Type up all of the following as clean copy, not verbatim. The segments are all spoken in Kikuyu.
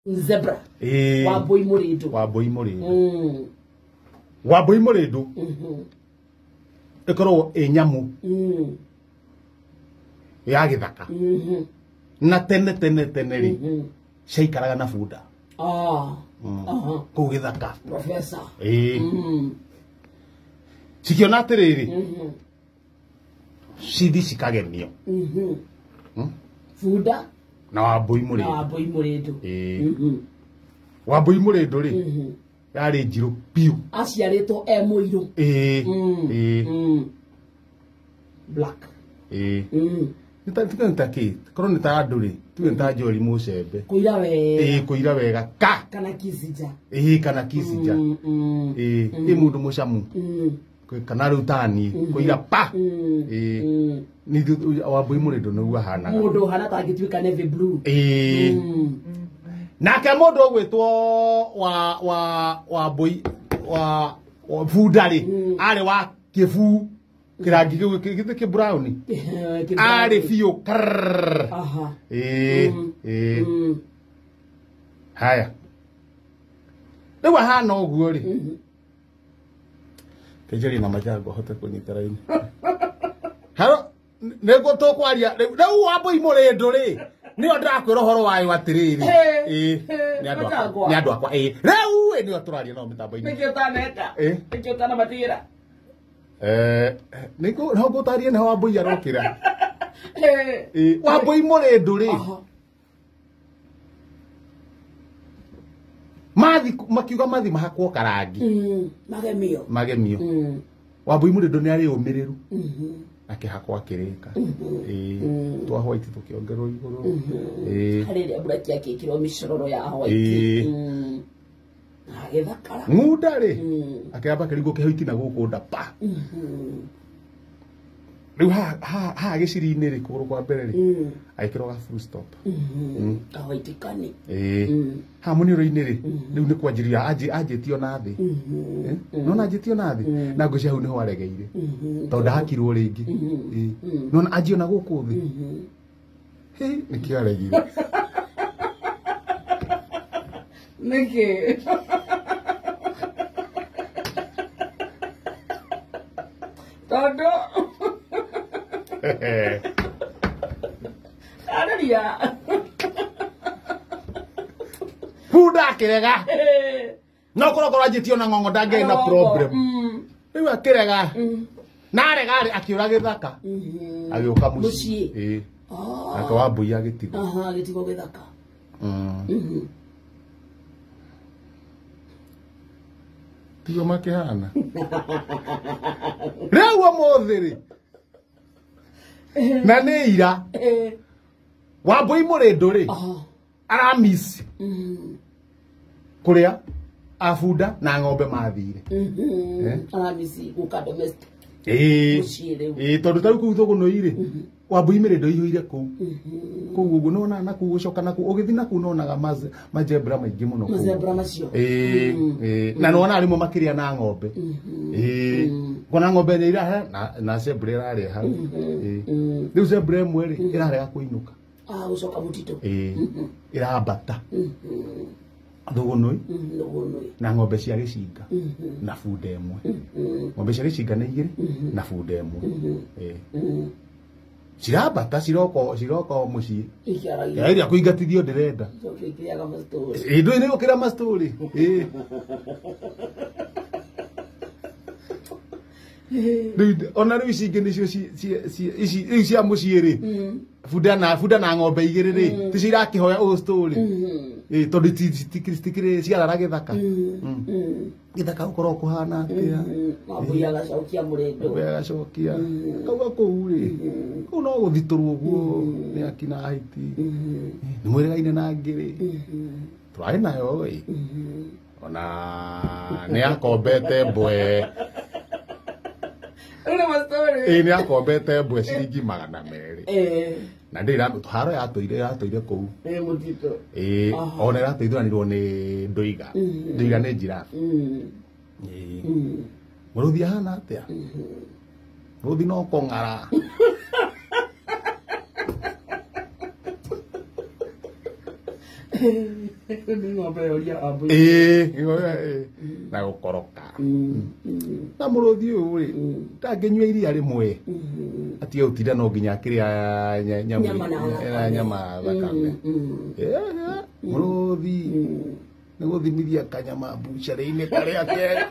Zebra. Ĩĩ. Wambui Mũrĩndũ. Wambui Mũrĩndũ. Wambui Mũrĩndũ ĩkoragwo ĩ nyamũ ya gĩthaka na tene tene tene rĩ ciaikaraga na bunda. Ah. Aha. Kũu gĩthaka. Professor. Ĩĩ. Cikĩona atĩrĩrĩ, cithi cikagemio Bunda na Wambui na Mũrĩndũ. Wambui Mũrĩndũ. Ĩĩ. Wambui Mũrĩndũ rĩ yarĩ njirũ biũ. Aciarĩtwo e mũirũ. Ĩĩ. Ĩĩ. Black. Ĩĩ. Nĩ ta kĩ korwo nĩ ta andũ rĩ, tuge nĩ ta Njori Mũcembe. Kũira wega. Ĩĩ, kũira wega ka. Kana Kisija. Ĩĩ, kana Kisija. Ĩĩ, ĩ mũndũ mũcamu. Kana rĩu tani kũira pa. Ĩĩ. Nĩ Wambui Mũrĩndũ nĩguo ahanaga. Mũndũ ũhana ta angĩtuĩka navy blue. Ĩĩ. Nake mũndũ ũgwĩtwo wa Wambui wa bunda rĩ arĩ wa kĩbuu kĩrangi kĩu gĩthĩ kĩ brown arĩ biũ karrrr. Aha. Ĩĩ, ĩĩ. Haya, rĩu ahana ũguo rĩ, kenjeria na majango hote kũnyita raini. Haro, nĩguo tũkwaria rĩu Wambui Mũrĩndũ rĩ nĩyo ndĩrakwĩra ũhoro wayo atĩrĩrĩ. Ĩĩ, nĩ andũ akwa, nĩ andũ akwa. Ĩĩ, rĩu ĩ nĩyo tũraria nao mĩtambo-inĩ. Nĩkĩo ũtaneta. Ĩĩ. Nĩkĩo ũtanamatigĩra. Nĩguo no ngũtarie nĩho Wambui arokĩra. Ĩĩ, Wambui Mũrĩndũ rĩ mathi makiuga mathi mahakwo karangi. Magemio. Magemio. Wambui Mũrĩndũ nĩ arĩ ũmĩrĩru akĩhakwo akĩrĩka. Ĩĩ, twa white tũkĩongerwo igũrũ. Ĩĩ. Harĩ ĩrĩa mburaki akĩkĩrwo mĩcororo ya white. Ĩĩ. Agĩthakara. Ng'unda rĩ akĩamba akĩringwo kĩhoiti na gũkũ nda pa. Rĩu haha gĩciri-inĩ rĩ, kũgũrũ kwa mbere rĩ agĩkĩrwo ga full stop. Kahoiti kani. Ĩĩ. Haha mũniũrũ-inĩ rĩ, rĩu nĩ kwanjĩrĩria anjĩtio na thĩ. Nona anjĩtio na thĩ na ngwĩciria hau nĩho aregeire tondũ ndahakirwo rĩngĩ. Ĩĩ. Nona anjio na gũkũ thĩ. Hĩ, nĩkĩo aregire. Nĩkĩ? Tondũ arĩria. Bunda akĩrega. No korwo korwo anjĩtio na ng'ong'o ndangĩarĩ na problem. Rĩu akĩrega. Na arega rĩ akĩũra gĩthaka. Agĩũka mũciĩ. Ĩĩ. Nake Wambui agĩtigwo. Aha, agĩtigwo gĩthaka. Tiguo makĩhana. Rĩu ũmũthĩ rĩ na nĩ ira Wambui Mũrĩndũ rĩ aramisi kũrĩa abunda na ng'ombe mathire. Aramisi gũka domestic. Ĩĩ. Mũciĩ rĩu. Ĩĩ, tondũ ta rĩu kũu Thũgũnũi rĩ Wambui Mũrĩndũ ĩihũire kũu. Kũu ũguo nĩwona na kũu gũcoka na kũu ũgĩthiĩ na kũu nĩwonaga majebra maingĩ mũno kũu. Mazebra macio. Ĩĩ, ĩĩ. Na nĩwona rĩmwe makĩrĩa na ng'ombe. Ĩĩ. Kona ng'ombe nĩ irahe na zebra ĩrarĩa hau. Ĩĩ. Rĩu zebra ĩmwe rĩ ĩrarega kũinũka. Ah, gũcoka mũtitũ. Ĩĩ. Ĩrambata. Thũgũnũi Thũgũnũi. na ng'ombe cia gĩcinga na bunda ĩmwe. Ng'ombe cia gĩcinga nĩ igĩrĩ na bunda ĩmwe. Ĩĩ. Cirambata ciroka o mũciĩ. Ikĩaragia. Ĩrĩa kũingatithio ndĩrenda. Icoke ikĩrĩaga mastori. Ĩĩ, ndũĩ nĩ gũkĩra mastori. Ĩĩ. Rĩu ona rĩu ici ingĩ nĩcio ici rĩu cia mũciĩ rĩ bunda na ng'ombe igĩrĩ rĩ ticio irakĩhoya ũ story. Ĩĩ, tondũ citikĩrĩ ciarara gĩthaka. Gĩthaka gũkorwo kũhana atĩa? Wambui agacokia Mũrĩndũ. Wambui agacokia. Kauga kũu rĩ kũu no gũthitũrwo ũguo nĩ akina hiti. Nĩ mwĩrĩgaine na ngĩrĩ. Tũrarĩ nayo ĩ. Ona nĩ akombete mbwe. Rĩu nĩ mastori. Ĩĩ, nĩ akombete mbwe ciringi 200. Na ndĩrĩ haro yatũire kũu. Ĩĩ, mũtitũ. Ĩĩ, ona ĩrateithũranirwo nĩ ndũiga. Ndũiga nĩ giraffe. Ĩĩ. Mũrũthi ahana atĩa? Mũrũthi no kũng'ara. Nĩ ng'ombe yoria ambũi. Ĩĩ, na gũkoroka. Na mũrũthi ũyũ rĩ, ndangĩnyua iria rĩmwe. Atige gũtinda no nginya akĩrĩa Nyama na thakame. Nyama thakame. Mũrũthi nĩ gũthimithia kanyama mbucarĩ-inĩ karĩa kega.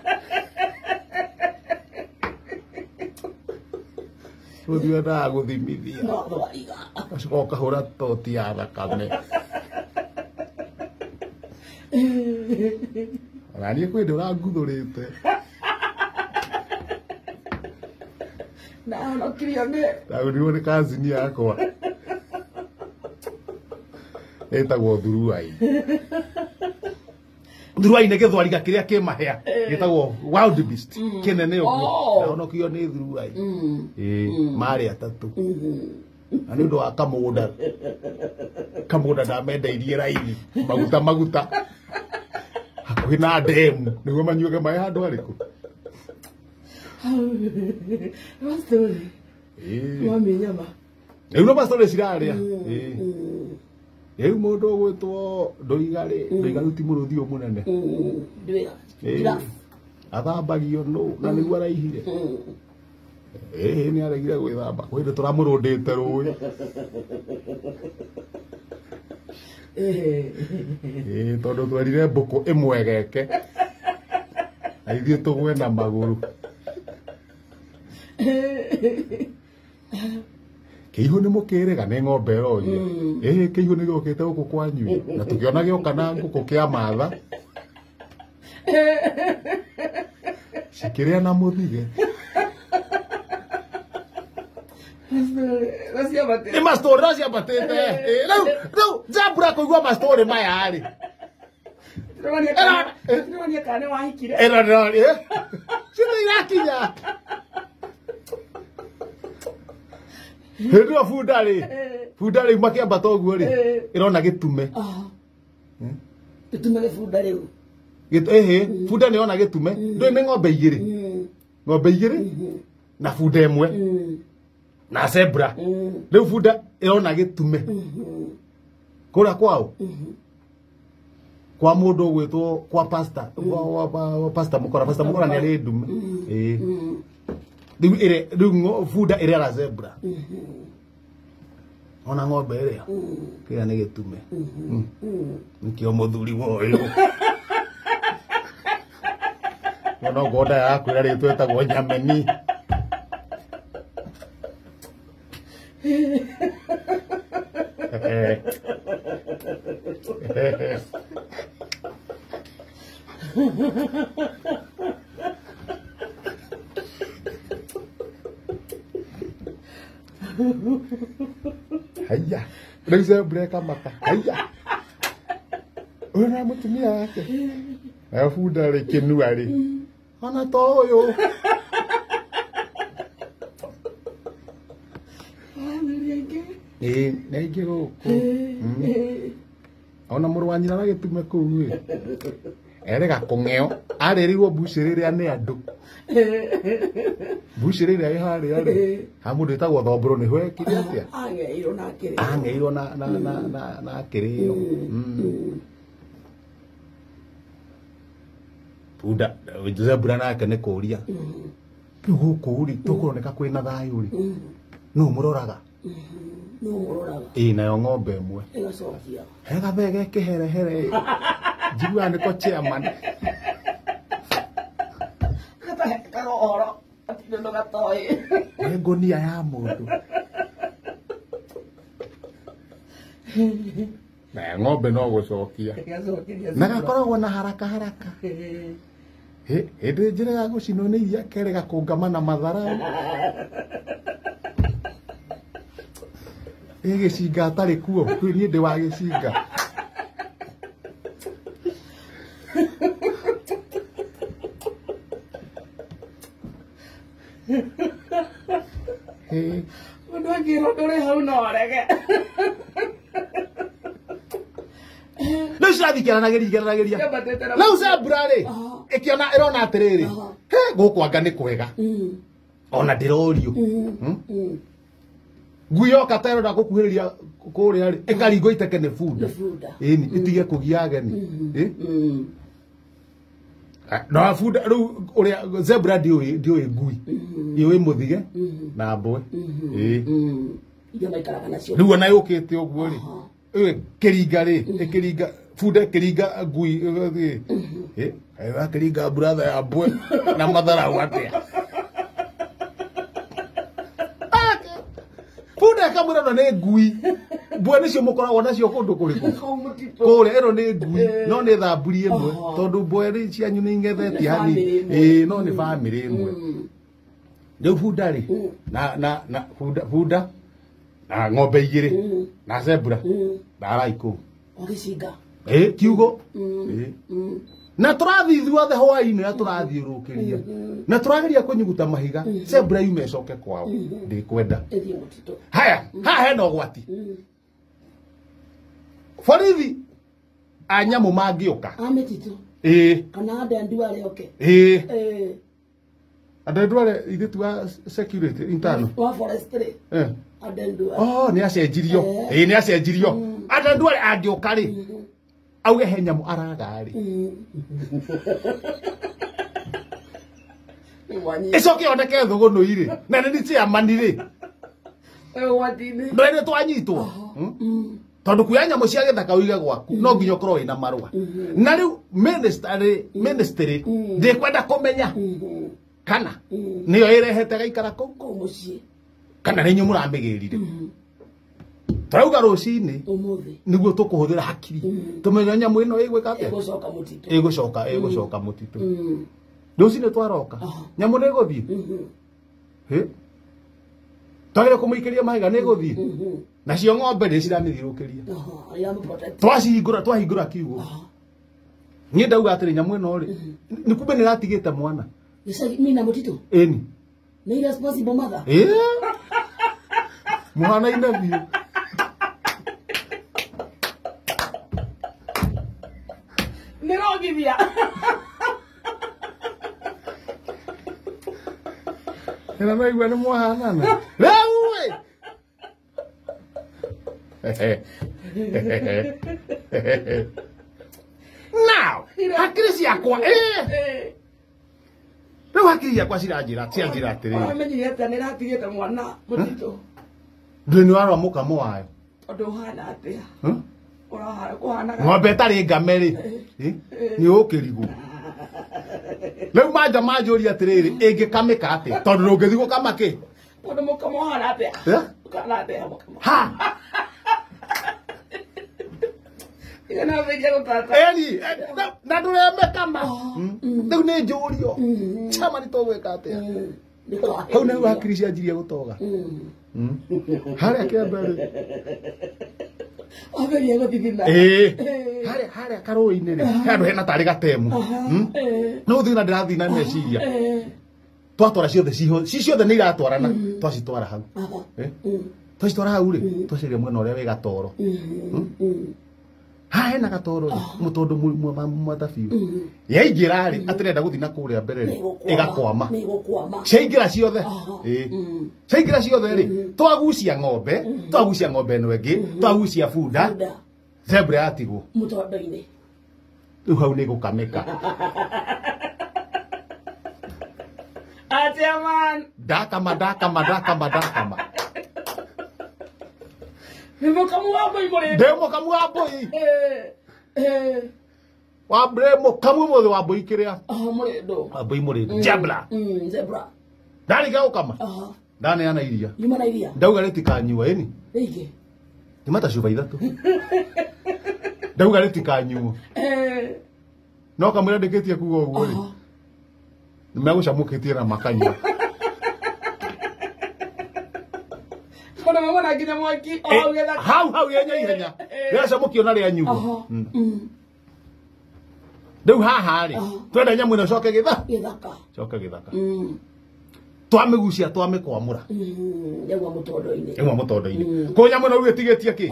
Mũrũthi wendaga gũthimithia. No thwariga. Ũgacoka ũkahũra toti ya thakame. Ona niĩ kwĩ ndũranguthũrĩte. Na honokirio nĩ Ndagũrirwo nĩ kazini yakwa. Ĩtagwo thuruai. Thuruai nĩ gĩthwariga kĩrĩa kĩ mahĩa. Gĩtagwo wild beast. Kĩnene ũguo. Oh. Ndahonokio nĩ thuruai. Ĩĩ, marĩ atatũ. Na nĩ ũndũ wa kamũgũnda. Kamũgũnda ndamendeirie raithi. Maguta maguta. Hakuhĩ na ndemu. Nĩguo manyuage maĩ handũ harĩkũ? Mastori. Ĩĩ. Mami nyama. Rĩu no mastori cirarĩa. Ĩĩ. Rĩu mũndũ ũgwĩtwo Ndũiga rĩ, Ndũiga rĩu ti mũrũthi ũyũ mũnene. Ndwĩra. Ĩĩ. Giraffe. Athambagio nũ na nĩguo araihire. Ĩĩ nĩ aregire gwĩthamba. Kwĩ hĩndĩ tũramũrũndĩte rũĩ. Ĩĩ tondũ twerire mbũkũ ĩmwegeke. Na ithuĩ tũgwe na magũrũ. Kĩihũ nĩ mũkĩrĩga nĩ ng'ombe ĩroria. Ĩĩ kĩihũ nĩ gĩũkĩte gũkũ kwanyu. Na tũkĩona gĩoka na ngũkũ kĩa matha. Cikĩrĩa na mũthige. Mastori. Nĩ mastori no ciambatĩte. Ĩĩ, rĩu Zambura kũigua mastori maya rĩ. Tũronania kana nĩ wahikire. Ĩno ndĩroria. Citu irakinya. Hĩndĩ ĩyo bunda rĩ, bunda rĩu makĩambata ũguo rĩ, ĩrona gĩtume. Gĩtume gĩbunda rĩu. Ĩhĩ, bunda nĩ yona gĩtume. Ndũĩ nĩ ng'ombe igĩrĩ. Ng'ombe igĩrĩ na bunda ĩmwe na zebra. Rĩu bunda ĩrona gĩtume. Kũrĩa kwao? Kwa mũndũ ũgwĩtwo kwa pastor, kwa pastor Mũkora, pastor Mũkora nĩ arĩ ndume. Ĩĩ. Rĩu ĩrĩ rĩu bunda ĩrera zebra. Ona ng'ombe ĩrĩa kĩrĩa nĩ gĩtume. Nĩkĩo mũthuri wa ũyũ. Ona ngonda yakwĩra rĩtwa ĩtagwo Nyameni. Haiya, rĩu zebra ĩkamaka. Haiya. Ũyũ na mũtumia wake. Nayo bunda rĩ kĩnua rĩ. Ona to ũyũ. Ĩĩ, nĩ aingĩ gũkũ. Ona mũrũ wa nyina na gĩtume kũu ĩ. Erĩga kũng'eo. Arĩrĩirwo mbucĩrĩ ĩrĩa nĩ andũ. Mbucĩrĩ ĩrĩa ĩ harĩa rĩ. Ha mũndũ wĩtagwo Thombũrũ nĩho ekire atĩa? Ang'eirwo na akĩrĩo. Ang'eirwo na akĩrĩo. Bunda zebra nake nĩ kũria. Rĩu gũkũ rĩ, tũkũroneka kwĩna thayũ rĩ. Nũ mũroraga? Nũ mũroraga? Ĩĩ, nayo ng'ombe ĩmwe. Ĩgacokia. He gathee ge kĩherehere. Njiguaga nĩko chairman. Gatahe ũhoro. Hatirĩ ũndũ gatoĩ. Nĩ ngũnia ya mũndũ. Na ng'ombe no gũcokia. Na gakoragwo na haraka haraka. Hĩndĩ njĩra ya gũcinwo nĩ iria kerĩ gakũngama na matharau. Ĩ gĩcinga atarĩ kuo, rĩu niĩ ndĩ wa gĩcinga. Mũndũ angĩrwo ndũrĩ hau no arege. Rĩu cirathiĩ ikĩaranagĩria ikĩaranagĩria. Rĩu zebra rĩ, ĩkĩona ĩrona atĩrĩrĩ, he gũkũ anga nĩ kwega. Ona ndĩrorio. Ngui yoka ta ĩrenda gũkuhĩrĩria kũrĩa rĩ ĩkaringwo iteke nĩ bunda. Ĩni ĩtige kũgia ageni. Na bunda rĩu ũrĩa zebra ndiũĩ ngui. Yũĩ mũthige na mbwe. Iria maikaraga nacio. Rĩu ona yũkĩte ũguo rĩ. Ĩkĩringa rĩ, ĩkĩringa bunda ĩkĩringa ngui ĩgathiĩ. Ĩrakĩringa brother ya mbwe na matharau atĩa. Bunda ĩkamwĩra ĩno nĩ ngui. Mbwe nĩcio mũkoragwo nacio kũndũ kũrĩkũ? Kũrĩa ĩno nĩ ngui no nĩ thamburi ĩmwe tondũ mbwe rĩ cianyu nĩ ing'ethetie hanini. Ĩĩ no nĩ bamĩrĩ ĩmwe. Rĩu bunda rĩ na bunda na ng'ombe igĩrĩ na zebra na arai kũu. Ũgĩcinga. Kiugo. Na tũrathiĩ ithuothe hwaĩ-inĩ na tũrathiũrũrũkĩria. Na tũrageria kũnyuguta mahiga zebra yume ĩcoke kwao. Ndĩkwenda. Haya, haha hena ũgwati. Borithi a nyamũ mangĩũka. A mĩtitũ. Kana andũ arĩa oke. Andũ arĩa ithuĩ tu a security internal. Wa forestry. Andũ Oh, nĩ acenjirio. Nĩ acenjirio. Andũ arĩa angĩũka rĩ. Auge he nyamũ araga rĩ. Ĩcoke yoneke thũgũnũ-irĩ na nĩ chairman rĩ. Ndũrĩ twanyitwo. Tondũ kuoya nyamũ cia gĩthaka ũige gwaku no nginya ũkorwo wĩna marũa. Na rĩu ministry ndĩkwenda kũmenya kana nĩyo ĩrehete gaikara kũu mũciĩ kana nĩ inyuĩ mũramĩgĩrire. Tũrauga rũcinĩ nĩguo tũkũhũthĩra hakiri tũmenye nyamũ ĩno ĩgwĩka atĩa. Ĩgũcoka mũtitũ. Rũcinĩ twaroka nyamũ nĩ ĩgũthiĩ. Twagĩrĩire kũmũikĩria mahiga nĩ ĩgũthiĩ. Nacio ng'ombe nĩ ciramĩthiũrũrũkĩria. Twahingũra kiugo. Niĩ ndauga atĩrĩ nyamũ ĩno rĩ nĩ kumbe nĩ ĩratigĩte mwana. Mina mũtitũ. Ĩni. Nĩ irresponsible mother. Mũhanaine biũ. Nĩrongithia. Ĩno naigua nĩ mwahanana. Rĩu ĩ. Now, hakiri ciakwa Rĩu hakiri ciakwa ciranjĩra cianjĩra atĩrĩrĩ. Ũramenyire atĩa nĩ ĩratigĩte mwana mũtitũ? Ndũĩ nĩ warora mũkamo wayo. Tondũ ũhana atĩa? Kũhanaga. Ng'ombe ĩtarĩ ngame rĩ, nĩ ũkĩrigwo. Rĩu manja manjũria atĩrĩrĩ, ĩngĩkamĩka atĩa? Tondũ ndũngĩthiĩ gũkama kĩ? Tondũ mũkamo ũhana atĩa? Ũhana atĩa mũkamo? Ha! Eni, na ndũremekama. Rĩu nĩ njũrio. Chama nĩ tũgwĩka atĩa? Hau nĩho hakiri cianjirie gũtoga. Harĩa kĩambe rĩ. Wamberie gũthithina. Harĩa karũĩ-inĩ rĩ, he handũ hena tarĩ gatemu. No ũthiĩ na ndĩrathiĩ na meciria. Twatwara ciothe ci ciothe nĩ iratwarana. Twacitwara hau. Twacitwara hau rĩ, twacaria mwena ũrĩa wĩ gatoro. Haha hena gatoro rĩ, mũtondũ mwata biũ. Yaingĩra rĩ, atĩrenda gũthiĩ na kũrĩa mbere rĩ, ĩgakwama. Ciaingĩra ciothe. Ciaingĩra ciothe rĩ, twagucia ng'ombe, twagucia ng'ombe ĩno ĩngĩ, twagucia bunda, zebra yatigwo. Mũtondo-inĩ. Rĩu hau nĩ gũkamĩka. Atĩa man. Ndakama ndakama ndakama ndakama. Nĩ mũkamu wa mbũi mũrĩ. Ndĩ mũkamu wa mbũi. Wa mbũi mũkamu mũthĩ wa mbũi kĩrĩa. Mũrĩndũ. Wa mbũi mũrĩndũ. Zebra. Zebra. Ndarĩkia gũkama. Ndaneana iria. Yuma na iria. Ndauga rĩtikanyua ĩni. Rĩingĩ. Nĩ ta cuba ithatũ. Ndauga rĩtikanyuo. No kamwĩra ndĩkĩtie kuga ũguo rĩ. Nĩ megũcamũkĩtie na makanyua. Kuna mama na nginya mwaki o hau gĩthaka. Hau hau ihenya ihenya. Rĩacamũkio na rĩanyuo. Rĩu haha rĩ, twenda nyamũ ĩno ĩcoke gĩthaka. Coke gĩthaka. Twamĩgucia twamĩkwamũra. Yauma mũtondo-inĩ. Yauma mũtondo-inĩ. Kũ nyamũ ĩno rĩu ĩtigĩtie kĩ?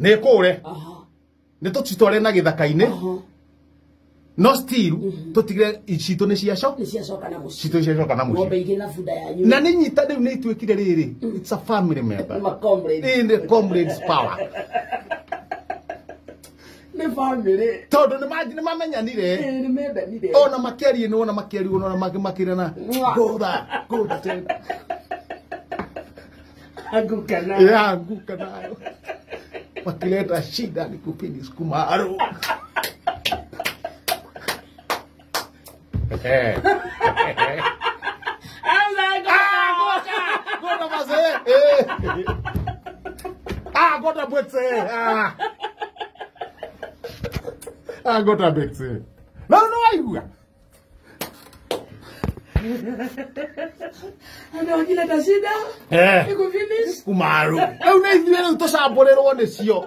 Nĩ ĩkũre. Nĩ tũcitware na gĩthaka-inĩ. No still tutigire citũ nĩ ciaco. Nĩ ciacoka na mũciĩ. Citũ ciacoka na mũciĩ. Ng'ombe igĩrĩ na bunda yanyu. Na nĩ nyita rĩu nĩ ituĩkire rĩrĩ. It's a family member. Ma comrades. In the comrades power. Nĩ family. Tondũ nĩ mamenyanire. Nĩ mendanire. Ona makĩaria nĩ wona makĩaria ona makĩrana. Ngũtha, ngũtha tena. Anguka nayo. Yeah, anguka nayo. Wakileta shida ni kupini sukuma aro. Gota bwetse. Gota bwetse. No aigua. Andũ wakileta shida. Ikufinish. Kumaru. Rĩu nĩ ithuĩ rĩu tũcambũrĩrwo nĩcio.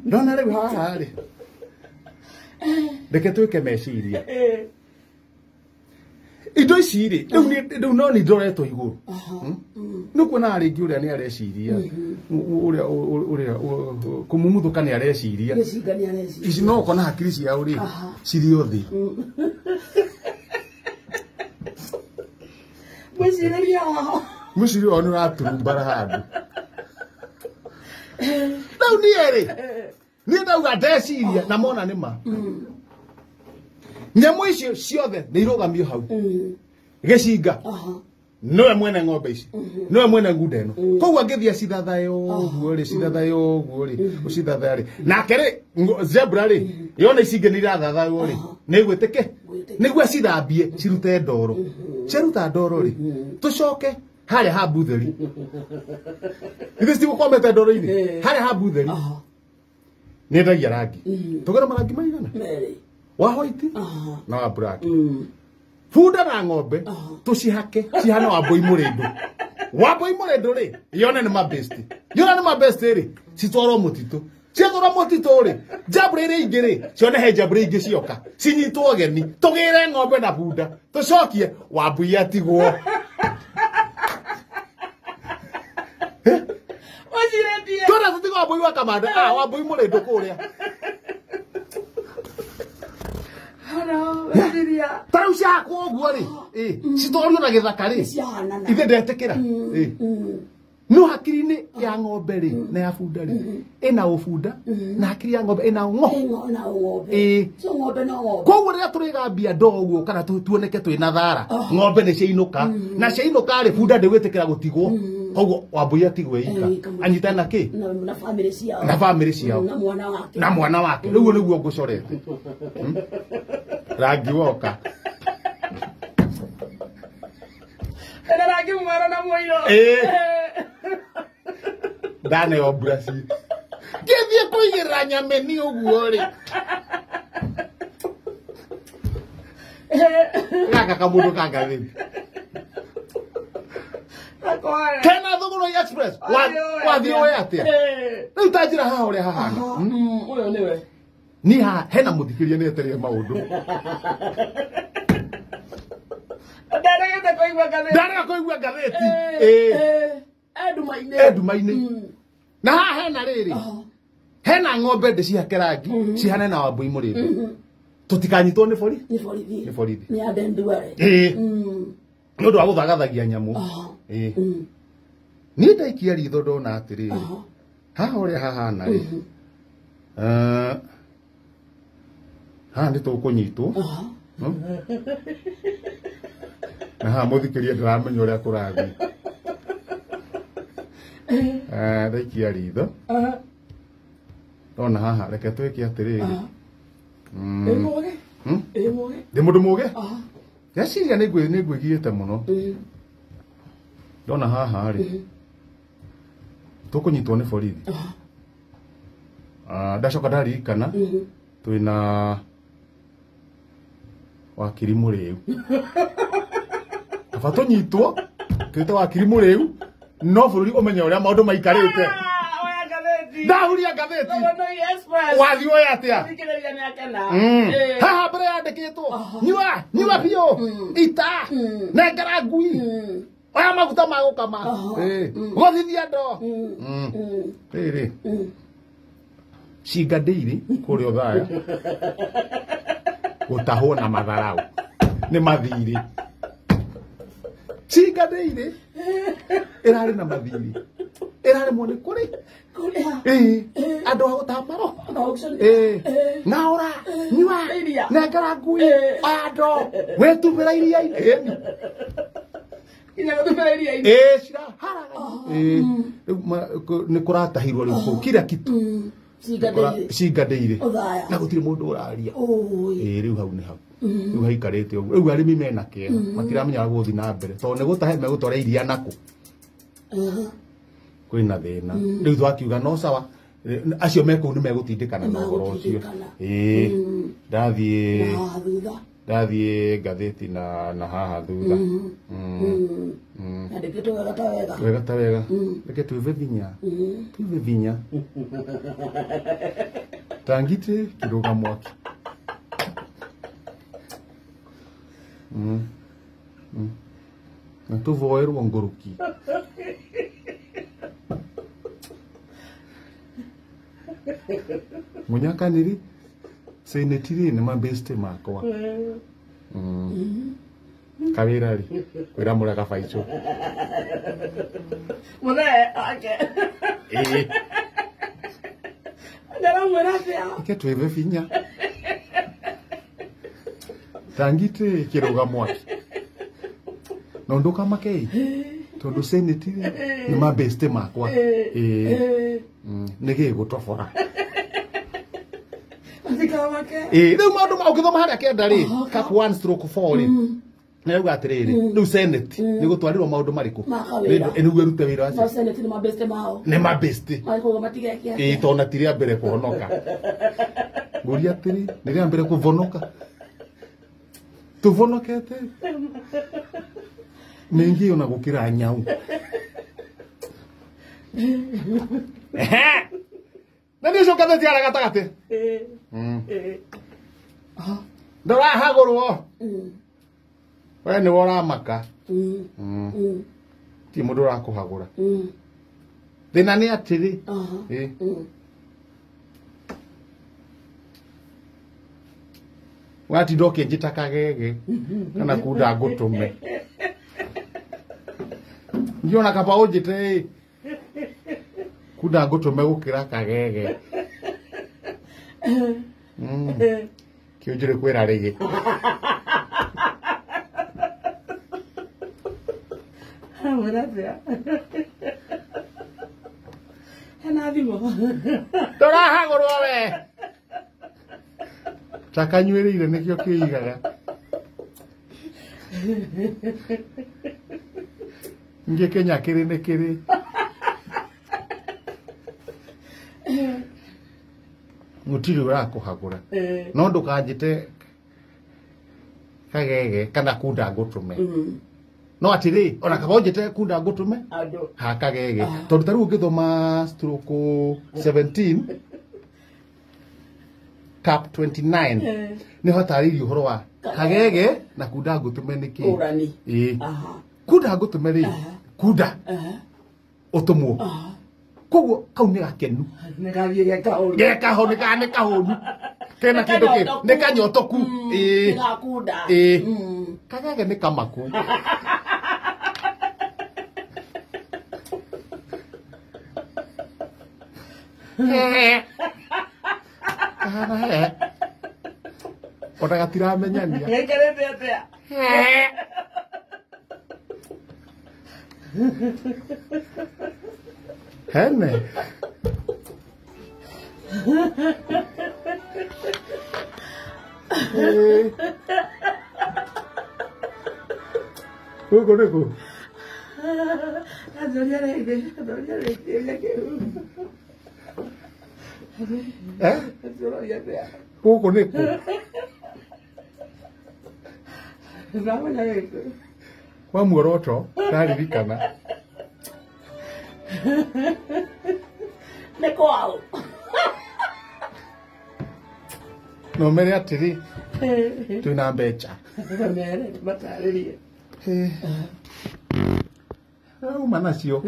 Ndona rĩu haha rĩ. Reke twĩke meciria. Indo ici rĩ, rĩu no nĩ ndoretwo igũrũ. Nĩ kuona rĩngĩ ũrĩa nĩ areciria. Ũrĩa kũmumuthũka nĩ areciria. Ici no ũkona hakiri ciao rĩ, cirĩ o thĩ. Mwĩcirĩria wao. Mwĩcirĩria wao nĩ ũraturumbara handũ. Rĩu niĩ rĩ, niĩ ndauga ndeciria na mona nĩ ma. Nyamũ icio ciothe nĩ irũgamio hau. Gĩcinga. Nĩwe mwene ng'ombe ici. Nĩwe mwene ngunda ĩno. Koguo angĩthiĩ acithathae ũguo rĩ, cithathae ũguo rĩ, ũcithathae rĩ. Nake rĩ, zebra rĩ, yona ici ingĩ nĩ irathathaĩrwo rĩ, nĩ ĩgwĩtĩke. Nĩguo acithambie cirute ndoro. Ciaruta ndoro rĩ, tũcoke harĩa ha mbutheri. Ithuĩ citigũkomete ndoro-inĩ. Harĩa ha mbutheri. Nĩendagia rangi. Tũgũre marangi maigana? Merĩ. Wa white na wa black. Bunda na ng'ombe tũcihake cihane Wambui Mũrĩndũ. Wambui Mũrĩndũ rĩ, yone nĩ mabesti. Yone nĩ mabesti rĩ, citwarwo mũtitũ. Ciatwarwo mũtitũ rĩ, njambũrĩ iria ingĩ rĩ, cione he njambũrĩ ingĩ cioka. Cinyitwo ũgeni, tũgĩre ng'ombe na bunda, tũcokie Wambui atigwo. Twenda tũtigwo Wambui wa Kamanda, Wambui Mũrĩndũ kũrĩa. Ta rĩu ciahakwo ũguo rĩ, citwario na gĩthaka rĩ, ithe ndetĩkĩra. No hakiri-inĩ ya ng'ombe rĩ na ya bunda rĩ, ĩna ũbunda na hakiri ya ng'ombe ĩna ng'o. Koguo rĩrĩa tũrĩgambia ndoo ũguo kana tuoneke twĩna thara, ng'ombe nĩ ciainũka. Na ciainũka rĩ, bunda ndĩgwĩtĩkĩra gũtigwo. Koguo Wambui atigwo ika. Anyitane na kĩ? Na family ciao. Na family ciao. Na mwana wake. Na mwana wake. Rĩu nĩguo ngũcorete. Rangi woka. Ena rangi mwerũ na mũirũ. Ndaneo mburaci. Ngĩthiĩ kũigĩrĩra nyameni ũguo rĩ. Gaka kamũndũ ka ngathĩti. Kena Thũgũrũi Express. Wathiĩ ũĩ atĩa? Rĩu ta njĩra haha ũrĩa hahana. Ũyũ nĩwe. Niĩ haha hena mũthikĩria nĩ etereire maũndũ. Ndaregete kũigua ngathĩti. Ndarega kũigua ngathĩti. E nduma-inĩ. Na haha hena rĩrĩ. Hena ng'ombe ndĩcihake rangi cihane na Wambui Mũrĩndũ. Tũtikanyitwo nĩ borithi. Nĩ borithi. Nĩ borithi. Nĩ Aden Duale. Nĩ ũndũ wa gũthagathagia nyamũ. Niĩ ndaikia ritho ndona atĩrĩrĩ. Haha ũrĩa hahana rĩ. Haha nĩ tũkũnyitwo. Na haha mũthikĩria ndĩramenya ũrĩa kũrathiĩ. Ndaikia ritho. Ndona haha reke twĩke atĩrĩrĩ. Ndĩ mũndũ mũgĩ? Ndeciria nĩ ngwĩgiĩte mũno. Ndona haha rĩ, tũkũnyitwo nĩ borithi. Ndacoka ndaririkana twĩna wakiri Mũrĩu. Kaba tũnyitwo twĩte wakiri Mũrĩu, no bũrũri ũmenye ũrĩa maũndũ maikarĩte. Ndahuria ngathĩti. Wathiĩ ũĩ atĩa? Haha mbere yandĩkĩtwo nyua nyua biũ ita nengera ngui oya maguta ma gũkama gothithia ndoo. Rĩrĩ Cinga Dairy kũrĩa Othaya gũtahwo na matharau nĩ mathirĩ. Cinga Dairy ĩrarĩ na mathirĩ, ĩraremwo nĩ kũrĩ ĩĩ andũ a gũtaha maro ĩĩ ng'aũra nyua nengera ngui oya ndoo wĩtumĩra iria-inĩ ĩni ĩĩ ciraharaga ĩĩ rĩu nĩ kũratahirwo rĩu kũu kila kitu Cinga Dairy na gũtirĩ mũndũ ũraria. Ĩĩ rĩu hau nĩ hau rĩu haikarĩte ũguo. Rĩu arĩmi mena kĩeha, matiramenya ũrĩa gũgũthiĩ na mbere tondũ nĩ gũtahe megũtwara iria nakũ kwĩna thĩna. Rĩu twakiuga no sawa, acio me kũu nĩ megũtindĩkana na ũhoro ũcio. Ĩĩ ndathiĩ ngathĩti na haha thutha. Yandĩkĩtwo wega ta wega. Wega ta wega. Reke twĩve vinya, twĩve vinya ta ngitĩ kĩrũga mwaki. Na tũvoerwo ngũrũki. Munyakanĩri senetiri nĩ mabeste makwa. Kawĩra rĩ kwĩra mũraga baicũ Mũthee ake. Ĩĩ Ndaramwĩra atĩa? Reke twĩve binya ta ngitĩ kĩrũga mwaki. Na ndũkamake ĩ tondũ senetiri nĩ mabeste makwa. Ĩĩ nĩ gĩgũtobora. Matikamake. Ĩĩ rĩu maũndũ ma ũngĩthoma harĩa kenda rĩ cap 1/4 rĩ nĩrauga atĩrĩrĩ rĩu senate nĩ gũtwarĩrwo maũndũ marĩkũ Makawĩra. Nĩguo ĩrute wĩra No ũcio. senate nĩ mabeste mao. Nĩ mabeste. Koguo matigeke Ĩĩ atĩa. tondũ na ti rĩa mbere kũhonoka. Ngũria atĩrĩ nĩ rĩa mbere kũvonoka. Tũvonokete mĩingĩ ona gũkĩra nyau. Na nĩ ũcio ngathĩti harĩa gatagatĩ. Ndũrahagũrwo. We nĩwe ũramaka. Ti mũndũ ũrakũhagũra. Thĩna nĩ atĩrĩ ĩĩ watinda ũkĩnjĩta kagege kana kunda ngũtũme. Ndiona kaba ũnjĩte ĩ kunda ngũtũme gũkĩra kagege. Kĩũnjũrĩ kwĩra rĩgĩ. Aramwĩra atĩa? Hena thimũ. Ndũrahagũrwo we. Ta kanyuĩrĩire nĩkĩo kĩigaga. Ningĩ Kenya kĩrĩ nĩ kĩrĩ. Gũtirĩ ũrakũhagũra. No ndũkanjĩte kagege kana kunda ngũtũme. No atĩrĩ ona kaba ũnjĩte kunda ngũtũme Andũ. ha kagege tondũ ta rĩu ũngĩthoma stroke 17 cap 29 nĩ hatarĩirie ũhoro wa kagege na kunda ngũtũme nĩ kĩ. Ngũrani. Ĩĩ kunda ngũtũme rĩ kunda ũtũmwo koguo kau nĩ gakenu. Nĩ gathiĩ gekahũnu. Gekahũnu nĩ kahũnu kena kĩndũ kĩ nĩ kanyotoku. Ĩĩ Nĩ gakunda. Ĩĩ kagege nĩ kamaku. Ona gatiramenyania. Gaikarĩte atĩa? Hene. Gũkũ nĩkũ? Anjoria rĩngĩ, anjoria rĩngĩ ũrĩa kĩu. Eh? Anjoria atĩa? Gũkũ nĩkũ? Ndamenya gĩkũ. Kwa muoroto ndaririkana. Nĩ kwao. No mere atĩrĩ twĩna mbeca. Mere matarĩrie. Auma nacio.